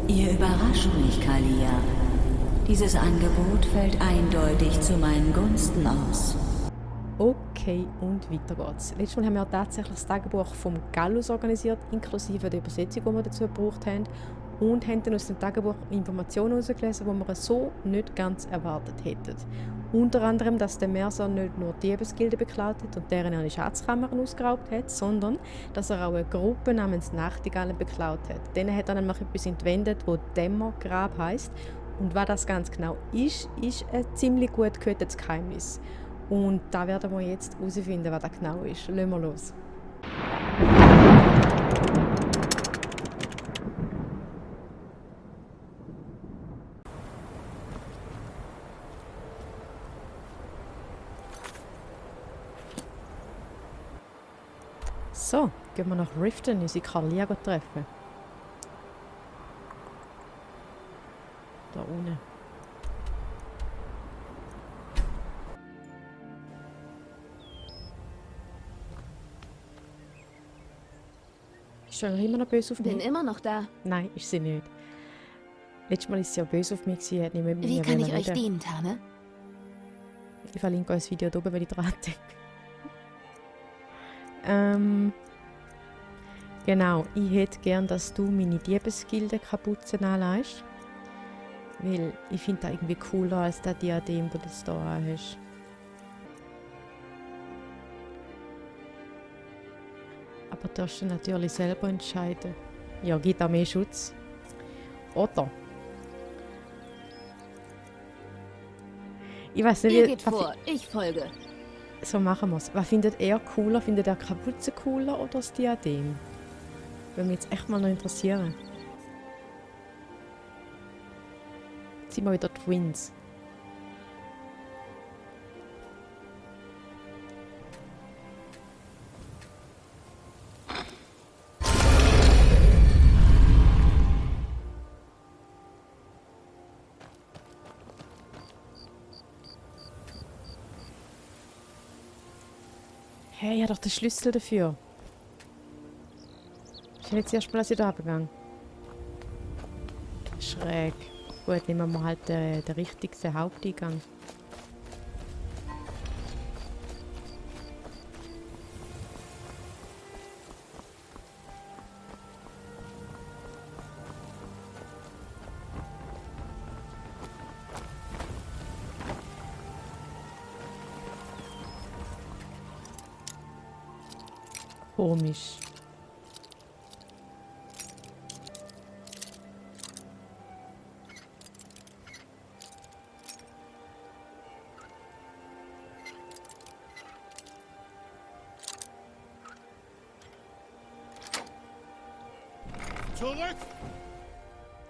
Ihr überrascht mich, Kalia. Dieses Angebot fällt eindeutig zu meinen Gunsten aus. Okay, und weiter geht's. Letztes Mal haben wir tatsächlich das Tagebuch vom Gallus organisiert, inklusive der Übersetzung, die wir dazu gebraucht haben. Und haben dann aus dem Tagebuch Informationen herausgelesen, die wir so nicht ganz erwartet hätten. Unter anderem, dass der Mercer nicht nur Diebesgilde beklaut hat und deren ihre Schatzkammern ausgeraubt hat, sondern dass er auch eine Gruppe namens Nachtigallen beklaut hat. Denen hat er nämlich etwas entwendet, das Dämmergrab heisst. Und was das ganz genau ist ein ziemlich gut gehütetes Geheimnis. Und da werden wir jetzt herausfinden, was das genau ist. Lassen wir los. So, gehen wir nach Riften, unsere Kalia treffen. Da unten. Ist sie immer noch böse auf mich? Bin immer noch da. Nein, ist sie nicht. Letztes Mal war sie ja böse auf mich, sie hat nicht mehr mit Wie mir kann ich euch reden. dienen, Tane? Ich verlinke euch das Video da oben, wenn ich dran denke. Genau, ich hätte gern, dass du meine Diebesgilde-Kapuze anlegst. Weil ich finde das irgendwie cooler als das Diadem, das du da hast. Aber du darfst du natürlich selber entscheiden. Ja, gibt auch mehr Schutz. Oder? Ich weiß nicht, Ihr wie... geht vor, ich folge. So machen wir es. Was findet er cooler? Findet er Kapuze cooler oder das Diadem? Würde mich jetzt echt mal noch interessieren. Jetzt sind wir wieder Twins. Hey, ich habe doch den Schlüssel dafür. Ich bin jetzt erst mal da runtergegangen. Schräg. Gut, nehmen wir halt den richtigsten Haupteingang. Komisch. Zurück!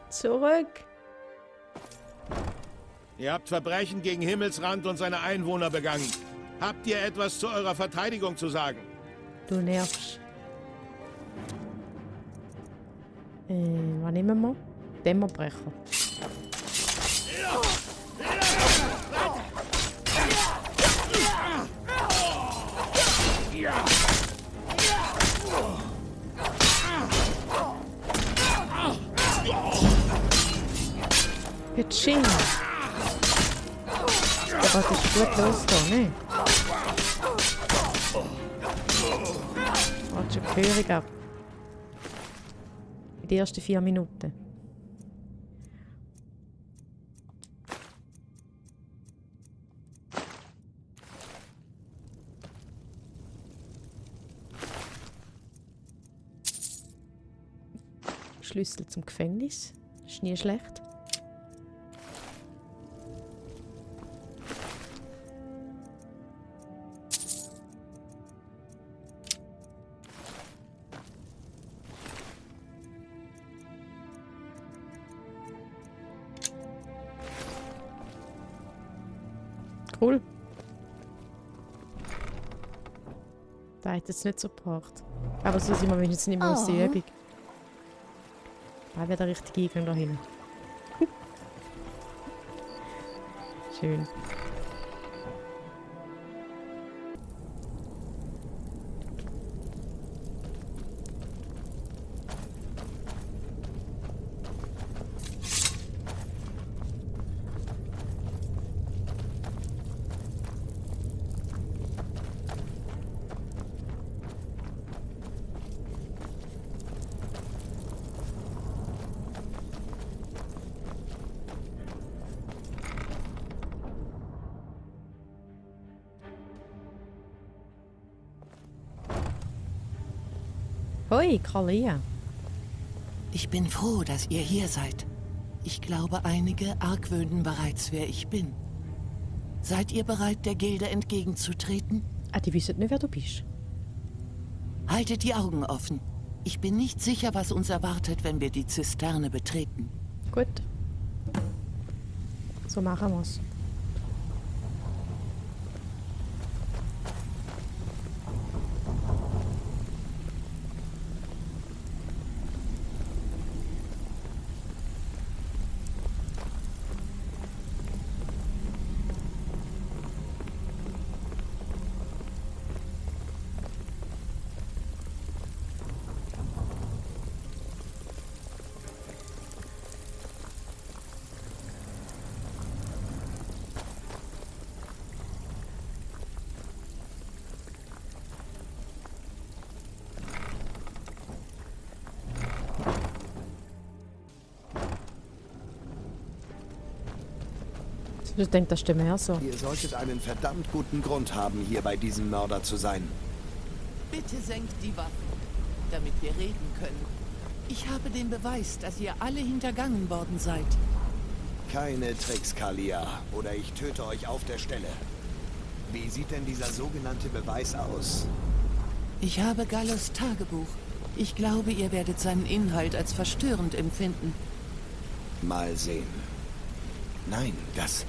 Zurück! Ihr habt Verbrechen gegen Himmelsrand und seine Einwohner begangen. Habt ihr etwas zu eurer Verteidigung zu sagen? Du nervst. Was nehmen wir? Dämmerbrecher. Pitching! Aber das ist gut los da, ne? Warte schon gehörig ab. In den ersten 4 Minuten. Schlüssel zum Gefängnis. Ist nie schlecht. Cool. Da hat es nicht so gebracht. Aber so sind wir wenigstens nicht mehr aus der Übung. Da wäre der richtige Eingang da hinten. Schön. Hoi, Kalia. Ich bin froh, dass ihr hier seid. Ich glaube, einige argwöhnen bereits, wer ich bin. Seid ihr bereit, der Gilde entgegenzutreten? Ah, die wissen nicht, wer du bist. Haltet die Augen offen. Ich bin nicht sicher, was uns erwartet, wenn wir die Zisterne betreten. Gut. So machen wir's. Ich denke, das stimmt mehr so. Ihr solltet einen verdammt guten Grund haben, hier bei diesem Mörder zu sein. Bitte senkt die Waffen, damit wir reden können. Ich habe den Beweis, dass ihr alle hintergangen worden seid. Keine Tricks, Kalia, oder ich töte euch auf der Stelle. Wie sieht denn dieser sogenannte Beweis aus? Ich habe Gallos Tagebuch. Ich glaube, ihr werdet seinen Inhalt als verstörend empfinden. Mal sehen. Nein, das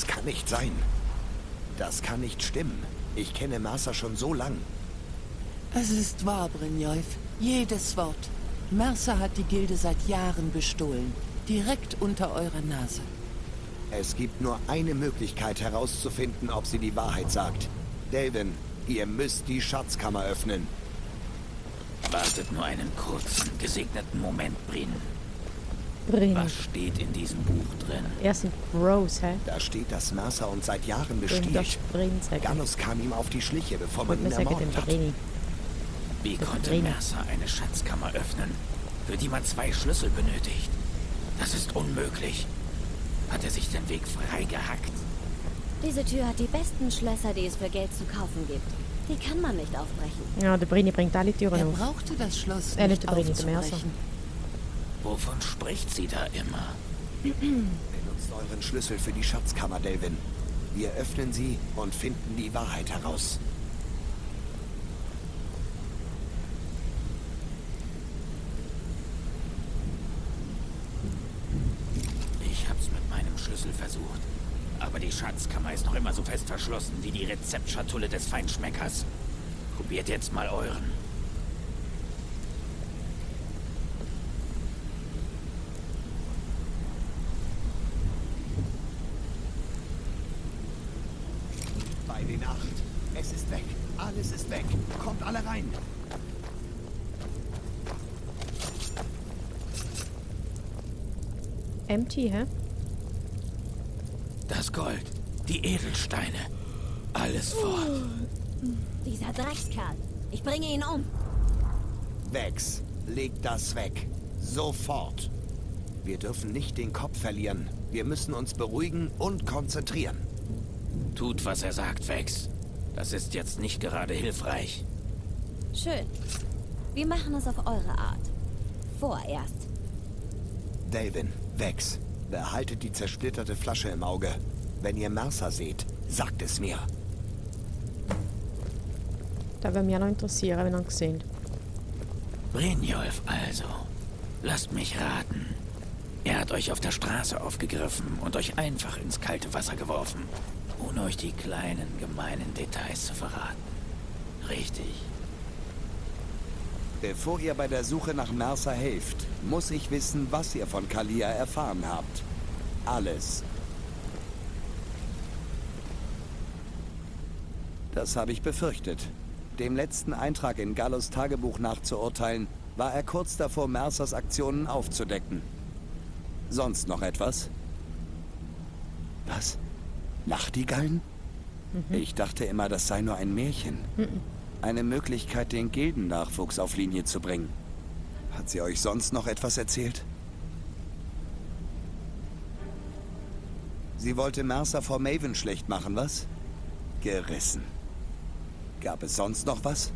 kann nicht sein. Das kann nicht stimmen. Ich kenne Mercer schon so lang. Es ist wahr, Brynjolf. Jedes Wort. Mercer hat die Gilde seit Jahren bestohlen. Direkt unter eurer Nase. Es gibt nur eine Möglichkeit herauszufinden, ob sie die Wahrheit sagt. Delvin, ihr müsst die Schatzkammer öffnen. Wartet nur einen kurzen, gesegneten Moment, Brin. Brin. Was steht in diesem Buch drin? Er sind Bros, hä? Da steht, dass Mercer uns seit Jahren Du darfst bestiehlt. Brin sagen. Gallus kam ihm auf die Schliche, bevor man Und ihn wir sagen dem ermordet hat. Brini. Wie Das konnte Brin. Mercer eine Schatzkammer öffnen, für die man 2 Schlüssel benötigt? Das ist unmöglich. Hat er sich den Weg freigehackt? Diese Tür hat die besten Schlösser, die es für Geld zu kaufen gibt. Die kann man nicht aufbrechen. Ja, der Brini bringt alle Türen Er auf. brauchte das Schloss Nicht nicht der Brini, der Mercer. aufzubrechen. Wovon spricht sie da immer? Benutzt euren Schlüssel für die Schatzkammer, Delvin. Wir öffnen sie und finden die Wahrheit heraus. Ich hab's mit meinem Schlüssel versucht. Aber die Schatzkammer ist noch immer so fest verschlossen wie die Rezeptschatulle des Feinschmeckers. Probiert jetzt mal euren. Bei den 8. Es ist weg. Alles ist weg. Kommt alle rein. Empty, hä? Das Gold, die Edelsteine, alles fort. Dieser Dreckskerl. Ich bringe ihn um. Vex, leg das weg. Sofort. Wir dürfen nicht den Kopf verlieren. Wir müssen uns beruhigen und konzentrieren. Tut, was er sagt, Vex. Das ist jetzt nicht gerade hilfreich. Schön. Wir machen es auf eure Art. Vorerst. Delvin, Vex, behaltet die zersplitterte Flasche im Auge. Wenn ihr Mercer seht, sagt es mir. Das würde mich auch noch interessieren, wenn ihr ihn seht. Brynjolf also. Lasst mich raten. Er hat euch auf der Straße aufgegriffen und euch einfach ins kalte Wasser geworfen, ohne euch die kleinen, gemeinen Details zu verraten. Richtig. Bevor ihr bei der Suche nach Mercer helft, muss ich wissen, was ihr von Kalia erfahren habt. Alles. Das habe ich befürchtet. Dem letzten Eintrag in Gallos Tagebuch nachzuurteilen, war er kurz davor, Mercers Aktionen aufzudecken. Sonst noch etwas? Was? Nachtigallen? Ich dachte immer, das sei nur ein Märchen. Eine Möglichkeit, den Gildennachwuchs auf Linie zu bringen. Hat sie euch sonst noch etwas erzählt? Sie wollte Mercer vor Maven schlecht machen, was? Gerissen. Gab es sonst noch was?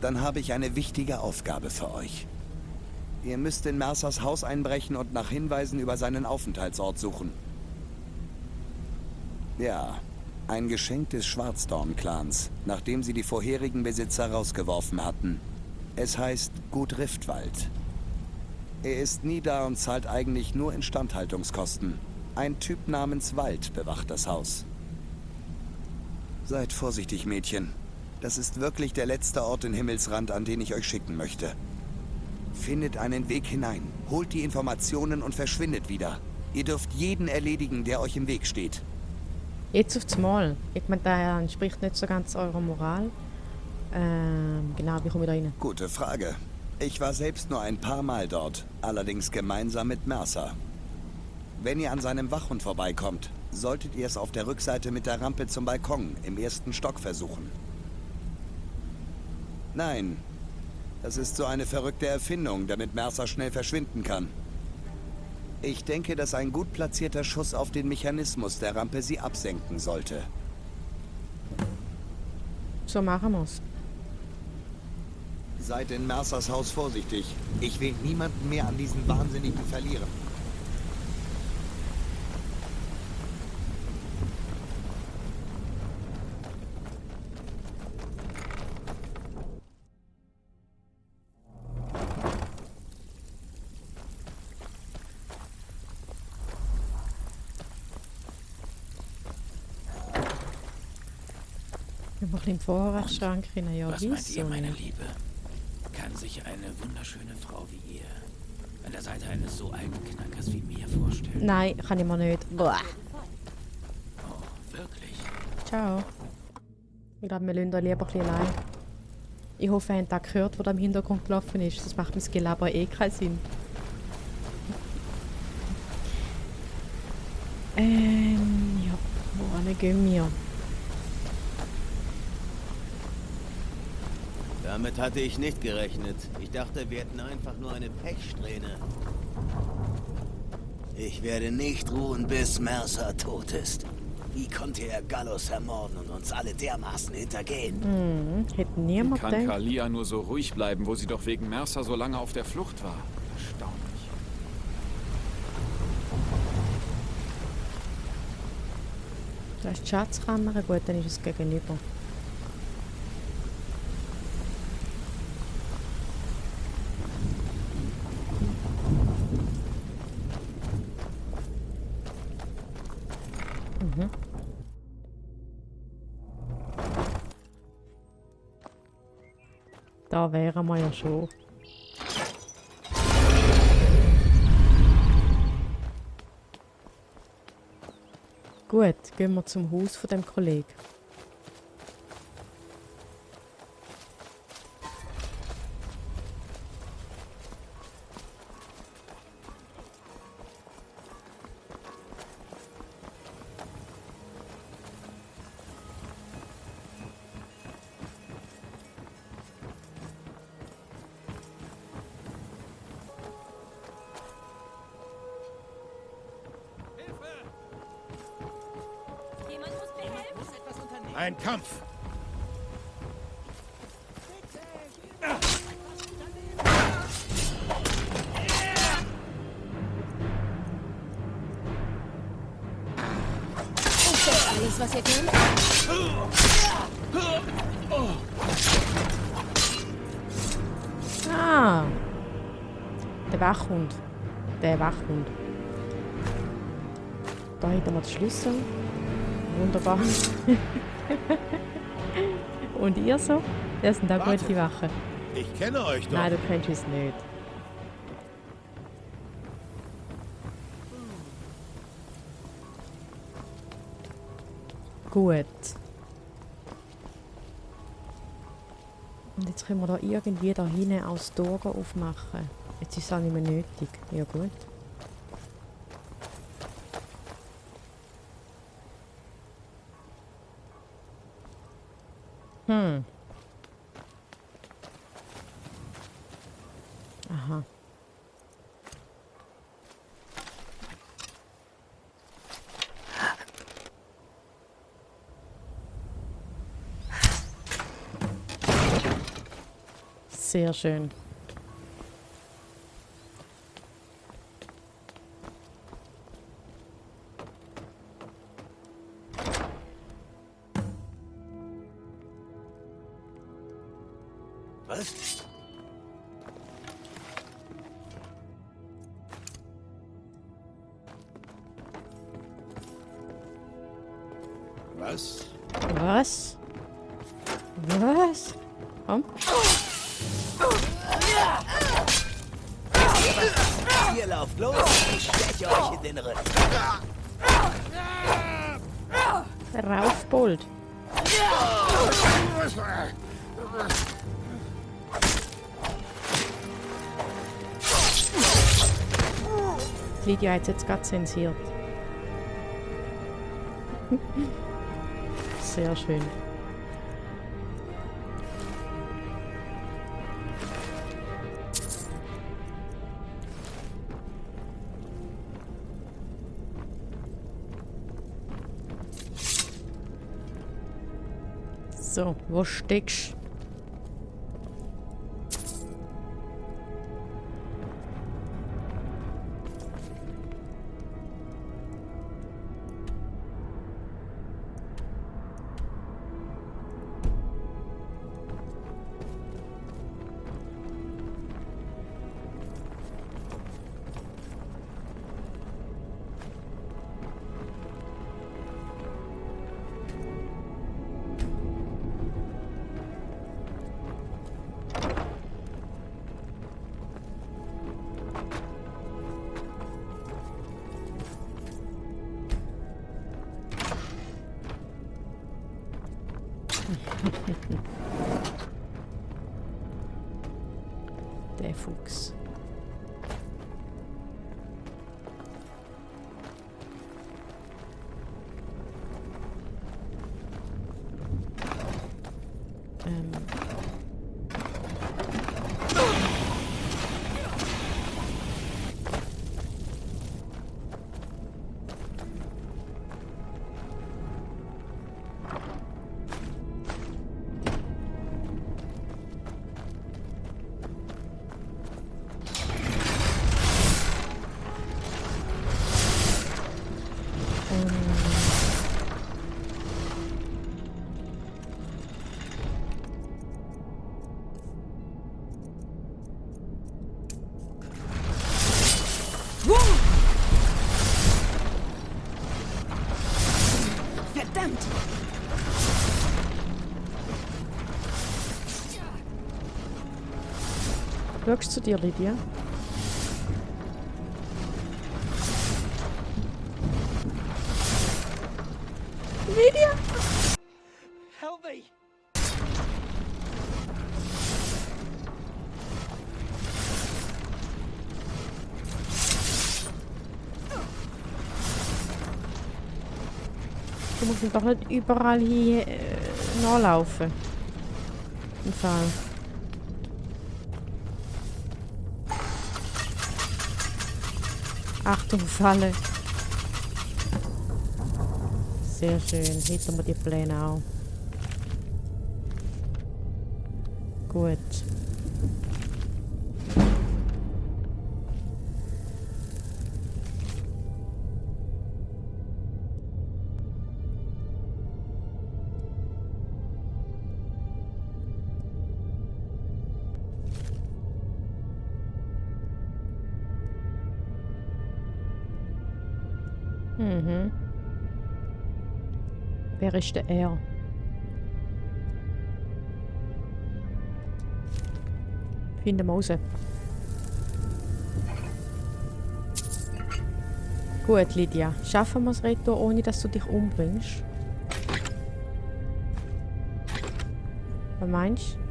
Dann habe ich eine wichtige Aufgabe für euch. Ihr müsst in Mercers Haus einbrechen und nach Hinweisen über seinen Aufenthaltsort suchen. Ja, ein Geschenk des Schwarzdorn-Clans, nachdem sie die vorherigen Besitzer rausgeworfen hatten. Es heißt Gut Riftwald. Er ist nie da und zahlt eigentlich nur Instandhaltungskosten. Ein Typ namens Wald bewacht das Haus. Seid vorsichtig, Mädchen. Das ist wirklich der letzte Ort in Himmelsrand, an den ich euch schicken möchte. Findet einen Weg hinein, holt die Informationen und verschwindet wieder. Ihr dürft jeden erledigen, der euch im Weg steht. Jetzt aufs Mal. Ich meine, der entspricht nicht so ganz eurer Moral. Genau, wie komme ich da rein? Gute Frage. Ich war selbst nur ein paar Mal dort, allerdings gemeinsam mit Mercer. Wenn ihr an seinem Wachhund vorbeikommt, solltet ihr es auf der Rückseite mit der Rampe zum Balkon im 1. Stock versuchen. Nein, das ist so eine verrückte Erfindung, damit Mercer schnell verschwinden kann. Ich denke, dass ein gut platzierter Schuss auf den Mechanismus der Rampe sie absenken sollte. So machen wir's. Seid in Mercers Haus vorsichtig. Ich will niemanden mehr an diesen Wahnsinnigen verlieren. Wir machen im Vorratsschrank rein. Ja, Was meint ihr, wieso meine nicht? Liebe? Kann sich eine wunderschöne Frau wie ihr an der Seite eines so alten Knackers wie mir vorstellen? Nein, kann ich mir nicht. Boah. Oh, wirklich? Ciao. Ich glaube, wir lassen euch lieber ein bisschen allein. Ich hoffe, ihr habt das gehört, was da im Hintergrund gelaufen ist. Das macht mein Gelaber eh keinen Sinn. Ja, wohin gehen wir? Damit hatte ich nicht gerechnet. Ich dachte, wir hätten einfach nur eine Pechsträhne. Ich werde nicht ruhen, bis Mercer tot ist. Wie konnte er Gallus ermorden und uns alle dermaßen hintergehen? Hätte niemand Kann gedacht. Kalia nur so ruhig bleiben, wo sie doch wegen Mercer so lange auf der Flucht war? Erstaunlich. Da ist die Schatzkammer, gut, dann ist es gegenüber. Da wären wir ja schon. Gut, gehen wir zum Haus von dem Kollegen. Ein Kampf! Ist das alles, was ihr könnt? Ah! Der Wachhund. Der Wachhund. Da hätten wir den Schlüssel. Wunderbar. Und ihr so? Das sind da Warte. gute Wachen. Ich kenne euch doch. Nein, du kennst es nicht. Gut. Und jetzt können wir da irgendwie da hinten aus Tor aufmachen. Jetzt ist es auch nicht mehr nötig. Ja gut. Aha. Sehr schön. Was? Was? Was? Was? Komm. Ihr lauft los, ich steche euch in den Rücken. Raufbold. Lydia hat es jetzt gerade zensiert. Sehr schön. So, wo steckst du? Der Fuchs. Verdammt! Schaust zu dir, Lydia? Lydia! Help me! Du musst ihn doch nicht überall hier nachlaufen. Im Fall. Achtung, Falle. Sehr schön. Hätten wir die Pläne auch. Gut. Mhm. Wer ist der er? Finden wir raus. Gut, Lydia. Schaffen wir es retour, ohne dass du dich umbringst? Was meinst du?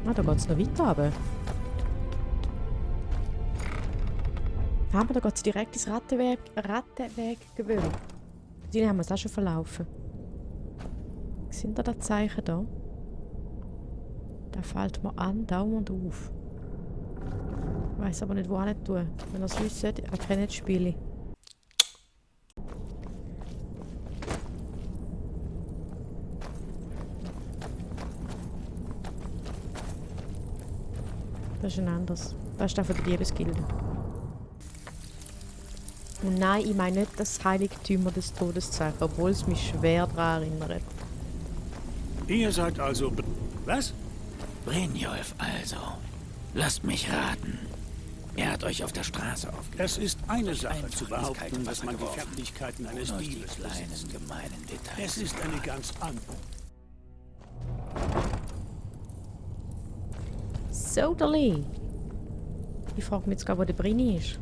Ah, da geht es noch weiter runter. Aber da geht es direkt ins Rattenweggewölbe. Die haben wir es auch schon verlaufen. Sind da die Zeichen da? Da fällt mir andauernd auf. Ich weiss aber nicht, wo hin tun. Wenn ihr es wisst, erkennt das Spiel. Das ist ein anderes. Das ist der von der Diebesgilde. Und nein, ich meine nicht das Heiligtümer des Todeszeichen, obwohl es mich schwer daran erinnert. Ihr seid also... Was? Brynjolf also. Lasst mich raten. Er hat euch auf der Straße aufgegriffen. Es ist eine Sache einfach zu ins kalte behaupten, dass Wasser man die geworfen. Fertigkeiten eines Nur die Diebes kleinen, besitzt. gemeinen Details. Es ist eine ganz andere. So, Dali. Ich frage mich jetzt gar, wo der Brini ist.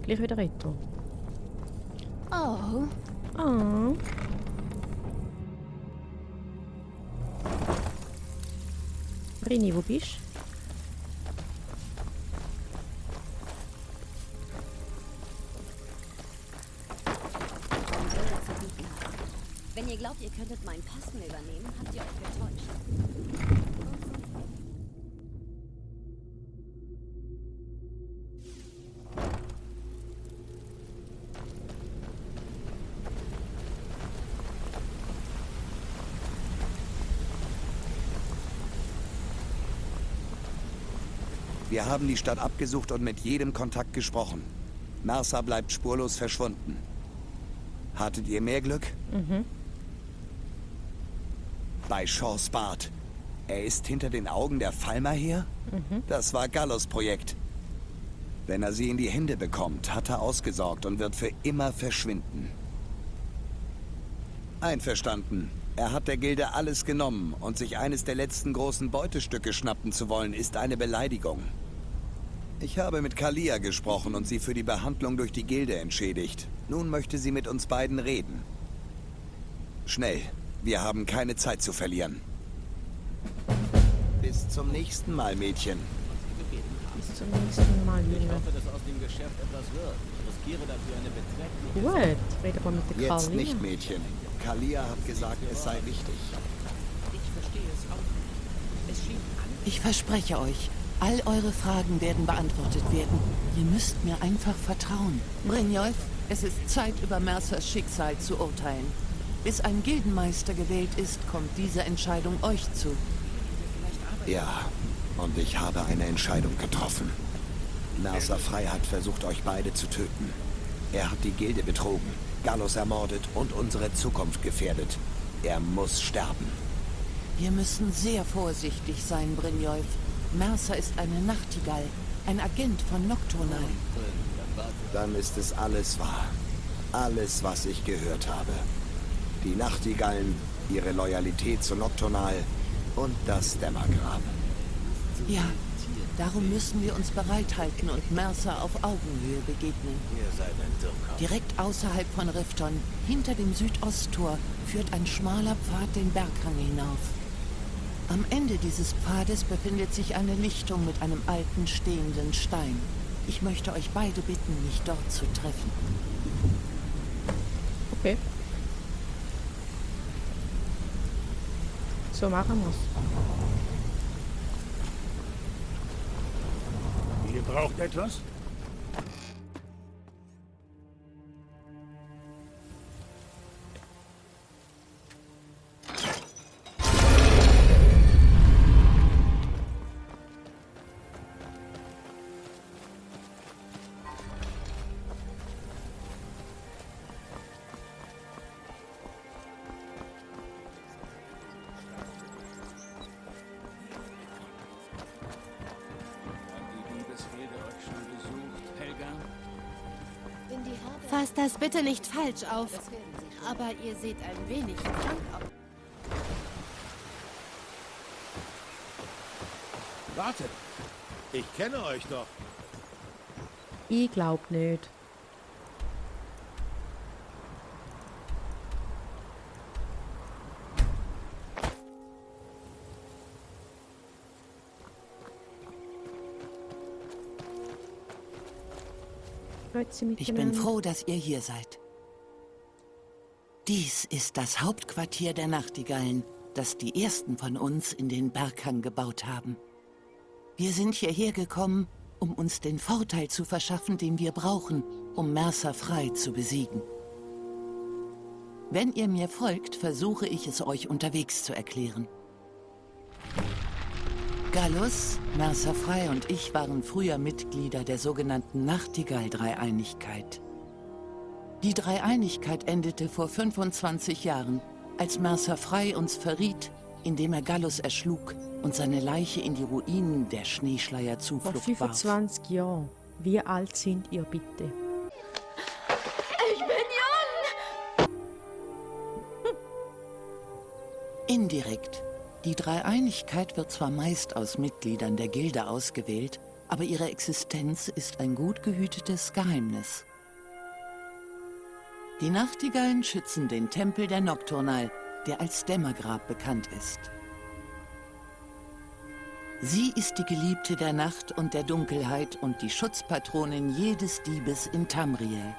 Gleich wieder retro. Oh, Oh. Brini, wo bist du? wenn ihr glaubt, ihr könntet meinen Posten übernehmen, habt ihr euch getäuscht. Wir haben die Stadt abgesucht und mit jedem Kontakt gesprochen. Mercer bleibt spurlos verschwunden. Hattet ihr mehr Glück? Bei Shaws Bart. Er ist hinter den Augen der Falmer her? Das war Gallos Projekt. Wenn er sie in die Hände bekommt, hat er ausgesorgt und wird für immer verschwinden. Einverstanden. Er hat der Gilde alles genommen und sich eines der letzten großen Beutestücke schnappen zu wollen, ist eine Beleidigung. Ich habe mit Kalia gesprochen und sie für die Behandlung durch die Gilde entschädigt. Nun möchte sie mit uns beiden reden. Schnell, wir haben keine Zeit zu verlieren. Bis zum nächsten Mal, Mädchen. Bis zum nächsten Mal, Junge. dass aus dem Geschäft etwas wird. Ich riskiere dafür eine beträchtliche... Gut, rede aber mit der Jetzt Kalia. nicht, Mädchen. Kalia hat gesagt, es sei wichtig. Ich verspreche euch, all eure Fragen werden beantwortet werden. Ihr müsst mir einfach vertrauen. Brynjolf, es ist Zeit, über Mercers Schicksal zu urteilen. Bis ein Gildenmeister gewählt ist, kommt diese Entscheidung euch zu. Ja, und ich habe eine Entscheidung getroffen. Mercer Frey hat versucht, euch beide zu töten. Er hat die Gilde betrogen, Gallos ermordet und unsere Zukunft gefährdet. Er muss sterben. Wir müssen sehr vorsichtig sein, Brynjolf. Mercer ist eine Nachtigall, ein Agent von Nocturnal. Dann ist es alles wahr. Alles, was ich gehört habe. Die Nachtigallen, ihre Loyalität zu Nocturnal und das Dämmergrab. Ja, darum müssen wir uns bereithalten und Mercer auf Augenhöhe begegnen. Ihr seid ein Dummkopf. Direkt außerhalb von Rifton, hinter dem Südosttor, führt ein schmaler Pfad den Berghang hinauf. Am Ende dieses Pfades befindet sich eine Lichtung mit einem alten, stehenden Stein. Ich möchte euch beide bitten, mich dort zu treffen. Okay. So machen wir's. Ihr braucht etwas? Fasst das bitte nicht falsch auf. Aber ihr seht ein wenig krank aus. Wartet! Ich kenne euch doch. Ich glaub nicht. Ich bin froh, dass ihr hier seid. Dies ist das Hauptquartier der Nachtigallen, das die ersten von uns in den Berghang gebaut haben. Wir sind hierher gekommen, um uns den Vorteil zu verschaffen, den wir brauchen, um Mercer frei zu besiegen. Wenn ihr mir folgt, versuche ich es euch unterwegs zu erklären. Gallus, Mercer Frey und ich waren früher Mitglieder der sogenannten Nachtigall-Dreieinigkeit. Die Dreieinigkeit endete vor 25 Jahren, als Mercer Frey uns verriet, indem er Gallus erschlug und seine Leiche in die Ruinen der Vor Schneeschleier-Zuflucht warf. 25 Jahren. Wie alt sind ihr bitte? Ich bin jung! Indirekt. Die Dreieinigkeit wird zwar meist aus Mitgliedern der Gilde ausgewählt, aber ihre Existenz ist ein gut gehütetes Geheimnis. Die Nachtigallen schützen den Tempel der Nocturnal, der als Dämmergrab bekannt ist. Sie ist die Geliebte der Nacht und der Dunkelheit und die Schutzpatronin jedes Diebes in Tamriel.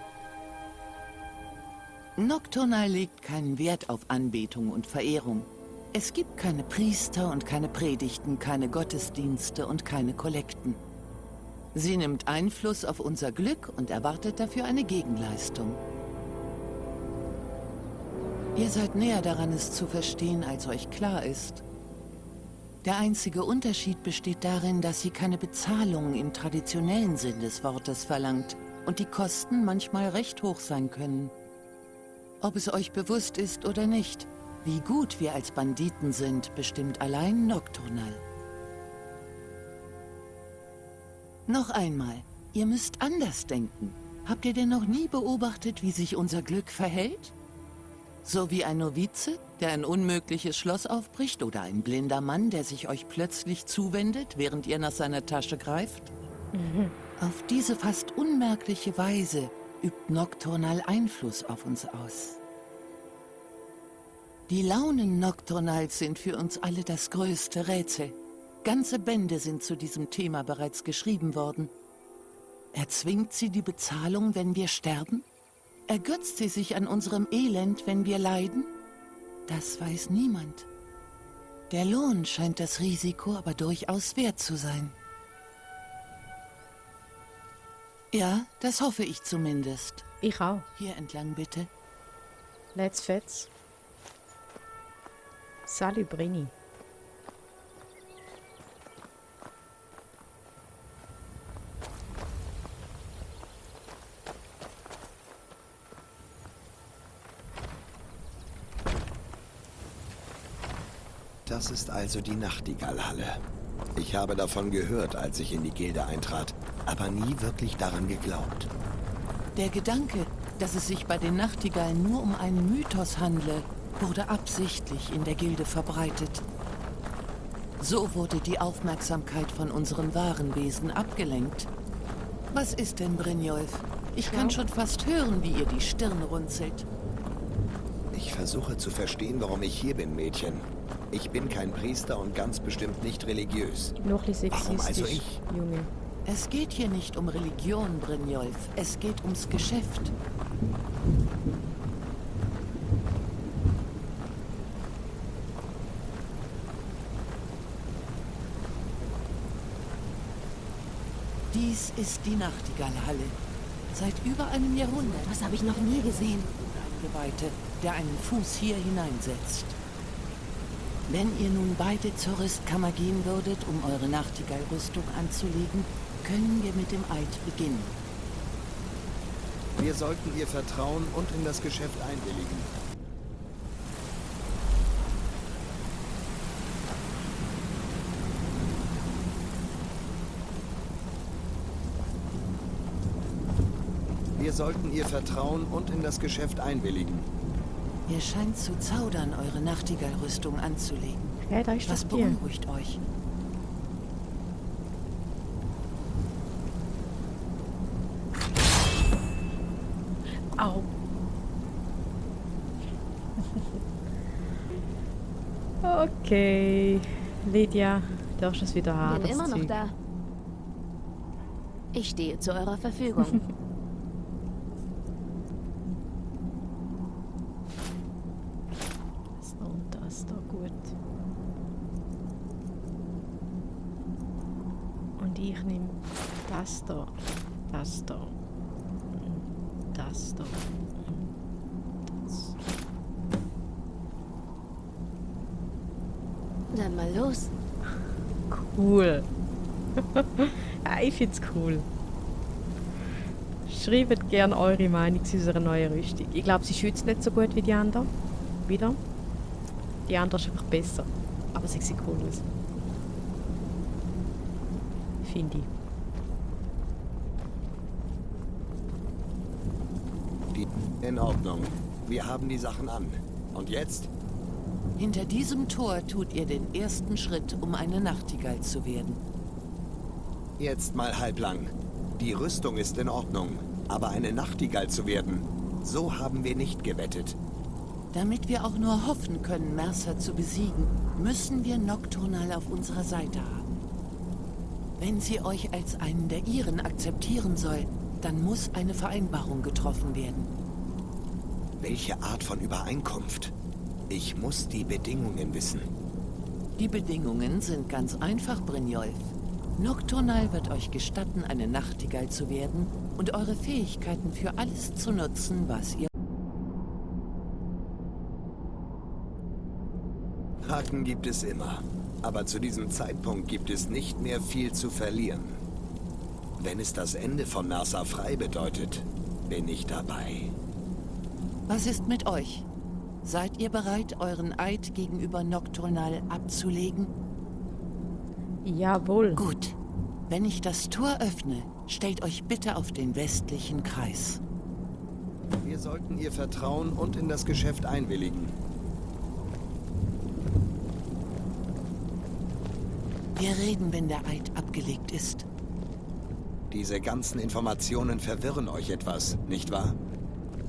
Nocturnal legt keinen Wert auf Anbetung und Verehrung. Es gibt keine Priester und keine Predigten, keine Gottesdienste und keine Kollekten. Sie nimmt Einfluss auf unser Glück und erwartet dafür eine Gegenleistung. Ihr seid näher daran, es zu verstehen, als euch klar ist. Der einzige Unterschied besteht darin, dass sie keine Bezahlung im traditionellen Sinn des Wortes verlangt und die Kosten manchmal recht hoch sein können. Ob es euch bewusst ist oder nicht, wie gut wir als Banditen sind, bestimmt allein Nocturnal. Noch einmal, ihr müsst anders denken. Habt ihr denn noch nie beobachtet, wie sich unser Glück verhält? So wie ein Novize, der ein unmögliches Schloss aufbricht, oder ein blinder Mann, der sich euch plötzlich zuwendet, während ihr nach seiner Tasche greift? Auf diese fast unmerkliche Weise übt Nocturnal Einfluss auf uns aus. Die Launen Nocturnals sind für uns alle das größte Rätsel. Ganze Bände sind zu diesem Thema bereits geschrieben worden. Erzwingt sie die Bezahlung, wenn wir sterben? Ergötzt sie sich an unserem Elend, wenn wir leiden? Das weiß niemand. Der Lohn scheint das Risiko aber durchaus wert zu sein. Ja, das hoffe ich zumindest. Ich auch. Hier entlang bitte. Let's fetz. Salut Brini. Das ist also die Nachtigallhalle. Ich habe davon gehört, als ich in die Gilde eintrat, aber nie wirklich daran geglaubt. Der Gedanke, dass es sich bei den Nachtigallen nur um einen Mythos handle, wurde absichtlich in der Gilde verbreitet. So wurde die Aufmerksamkeit von unserem wahren Wesen abgelenkt. Was ist denn, Brynjolf? Ich kann schon fast hören, wie ihr die Stirn runzelt. Ich versuche zu verstehen, warum ich hier bin, Mädchen. Ich bin kein Priester und ganz bestimmt nicht religiös. Noch ein bisschen Warum also sexistisch, ich? Junge. Es geht hier nicht um Religion, Brynjolf. Es geht ums Geschäft. Dies ist die Nachtigallhalle. Seit über einem Jahrhundert. Das habe ich noch nie gesehen. Eingeweihte, der einen Fuß hier hineinsetzt. Wenn ihr nun beide zur Rüstkammer gehen würdet, um eure Nachtigall-Rüstung anzulegen, können wir mit dem Eid beginnen. Wir sollten ihr vertrauen und in das Geschäft einwilligen. Wir sollten ihr vertrauen und in das Geschäft einwilligen. Ihr scheint zu zaudern, eure Nachtigall-Rüstung anzulegen. Ja, da ist Was das Bier. beunruhigt euch? Au. Okay. Lydia, darfst du es wieder haben? Bin das immer noch Zeug? da. Ich stehe zu eurer Verfügung. Und ich nehme das da, das da, und das da, und das. Dann mal los. Cool. Ja, ich find's cool. Schreibt gerne eure Meinung zu unserer neuen Rüstung. Ich glaube, sie schützt nicht so gut wie die andere. Wieder. Die andere ist einfach besser. Aber sie sieht cool aus. Finde ich. In Ordnung. Wir haben die Sachen an. Und jetzt? Hinter diesem Tor tut ihr den ersten Schritt, um eine Nachtigall zu werden. Jetzt mal halblang. Die Rüstung ist in Ordnung. Aber eine Nachtigall zu werden, so haben wir nicht gewettet. Damit wir auch nur hoffen können, Mercer zu besiegen, müssen wir Nocturnal auf unserer Seite haben. Wenn sie euch als einen der ihren akzeptieren soll, dann muss eine Vereinbarung getroffen werden. Welche Art von Übereinkunft? Ich muss die Bedingungen wissen. Die Bedingungen sind ganz einfach, Brynjolf. Nocturnal wird euch gestatten, eine Nachtigall zu werden und eure Fähigkeiten für alles zu nutzen, was ihr... Haken gibt es immer. Aber zu diesem Zeitpunkt gibt es nicht mehr viel zu verlieren. Wenn es das Ende von Mercer frei bedeutet, bin ich dabei. Was ist mit euch? Seid ihr bereit, euren Eid gegenüber Nocturnal abzulegen? Jawohl. Gut. Wenn ich das Tor öffne, stellt euch bitte auf den westlichen Kreis. Wir sollten ihr vertrauen und in das Geschäft einwilligen. Wir reden, wenn der Eid abgelegt ist. Diese ganzen Informationen verwirren euch etwas, nicht wahr?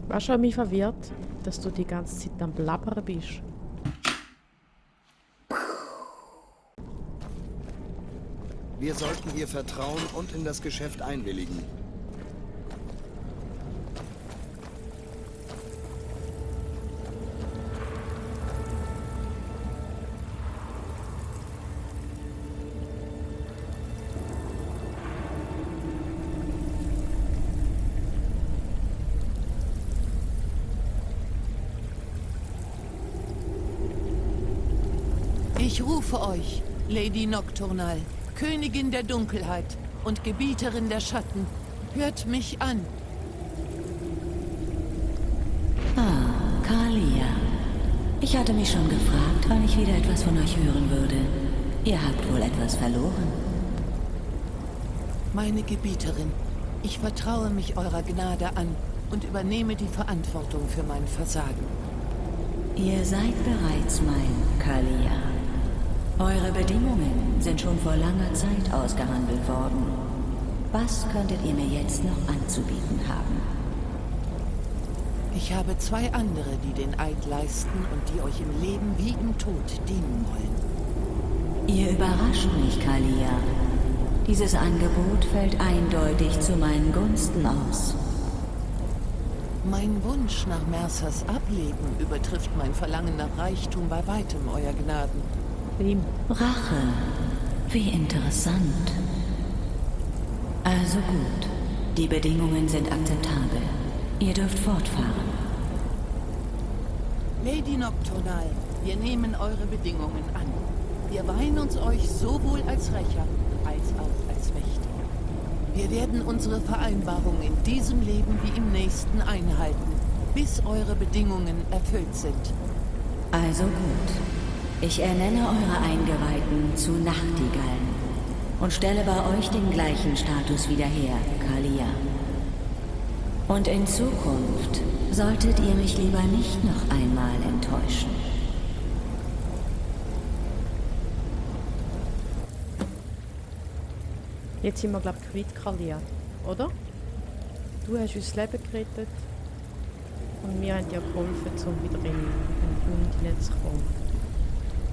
Was schon mich verwirrt, dass du die ganze Zeit am Blabbern bist. Wir sollten ihr vertrauen und in das Geschäft einwilligen. Ich rufe euch, Lady Nocturnal, Königin der Dunkelheit und Gebieterin der Schatten. Hört mich an. Ah, Kalia. Ich hatte mich schon gefragt, wann ich wieder etwas von euch hören würde. Ihr habt wohl etwas verloren. Meine Gebieterin, ich vertraue mich eurer Gnade an und übernehme die Verantwortung für mein Versagen. Ihr seid bereits mein, Kalia. Eure Bedingungen sind schon vor langer Zeit ausgehandelt worden. Was könntet ihr mir jetzt noch anzubieten haben? Ich habe zwei andere, die den Eid leisten und die euch im Leben wie im Tod dienen wollen. Ihr überrascht mich, Kalia. Dieses Angebot fällt eindeutig zu meinen Gunsten aus. Mein Wunsch nach Mercers Ableben übertrifft mein Verlangen nach Reichtum bei weitem, Euer Gnaden. Rache. Wie interessant. Also gut. Die Bedingungen sind akzeptabel. Ihr dürft fortfahren. Lady Nocturnal, wir nehmen eure Bedingungen an. Wir weihen uns euch sowohl als Rächer als auch als Mächtiger. Wir werden unsere Vereinbarung in diesem Leben wie im nächsten einhalten, bis eure Bedingungen erfüllt sind. Also gut. Ich ernenne eure Eingeweihten zu Nachtigallen und stelle bei euch den gleichen Status wieder her, Kalia. Und in Zukunft solltet ihr mich lieber nicht noch einmal enttäuschen. Jetzt sind wir, glaube ich, quitt, Kalia, oder? Du hast uns das Leben gerettet und wir haben dir geholfen, um wieder in den Bund hineinzukommen.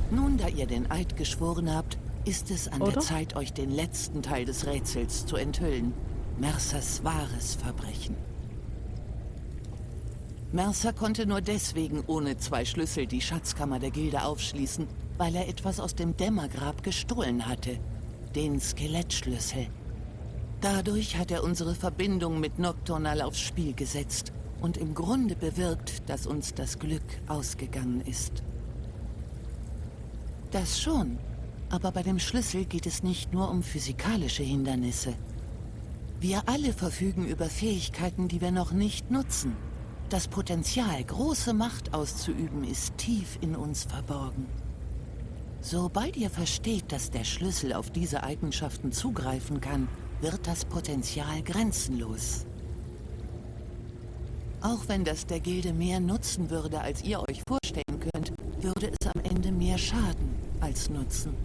Nun, da ihr den Eid geschworen habt, ist es an Oder? der Zeit, euch den letzten Teil des Rätsels zu enthüllen. Mercers wahres Verbrechen. Mercer konnte nur deswegen ohne 2 Schlüssel die Schatzkammer der Gilde aufschließen, weil er etwas aus dem Dämmergrab gestohlen hatte. den Skelettschlüssel. Dadurch hat er unsere Verbindung mit Nocturnal aufs Spiel gesetzt und im Grunde bewirkt, dass uns das Glück ausgegangen ist. Das schon, aber bei dem Schlüssel geht es nicht nur um physikalische Hindernisse. Wir alle verfügen über Fähigkeiten, die wir noch nicht nutzen. Das Potenzial, große Macht auszuüben, ist tief in uns verborgen. Sobald ihr versteht, dass der Schlüssel auf diese Eigenschaften zugreifen kann, wird das Potenzial grenzenlos. Auch wenn das der Gilde mehr nutzen würde, als ihr euch vorstellen könnt, würde es am Ende mehr schaden als nutzen.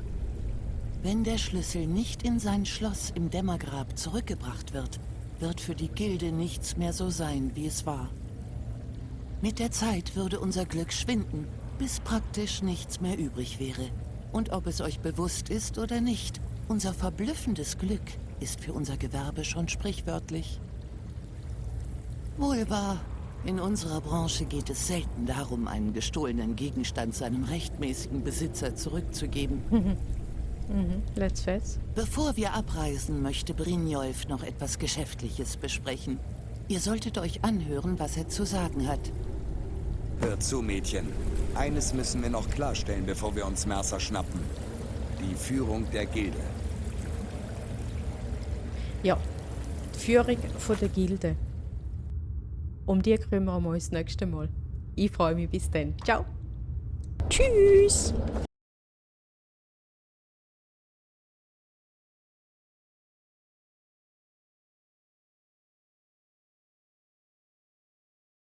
Wenn der Schlüssel nicht in sein Schloss im Dämmergrab zurückgebracht wird, wird für die Gilde nichts mehr so sein, wie es war. Mit der Zeit würde unser Glück schwinden, bis praktisch nichts mehr übrig wäre. Und ob es euch bewusst ist oder nicht, unser verblüffendes Glück ist für unser Gewerbe schon sprichwörtlich. Wohl wahr, in unserer Branche geht es selten darum, einen gestohlenen Gegenstand seinem rechtmäßigen Besitzer zurückzugeben. Let's face. Bevor wir abreisen, möchte Brynjolf noch etwas Geschäftliches besprechen. Ihr solltet euch anhören, was er zu sagen hat. Hört zu, Mädchen. Eines müssen wir noch klarstellen, bevor wir uns Mercer schnappen. Die Führung der Gilde. Ja, die Führung von der Gilde. Um die kümmern wir uns das nächste Mal. Ich freue mich bis dann. Ciao. Tschüss.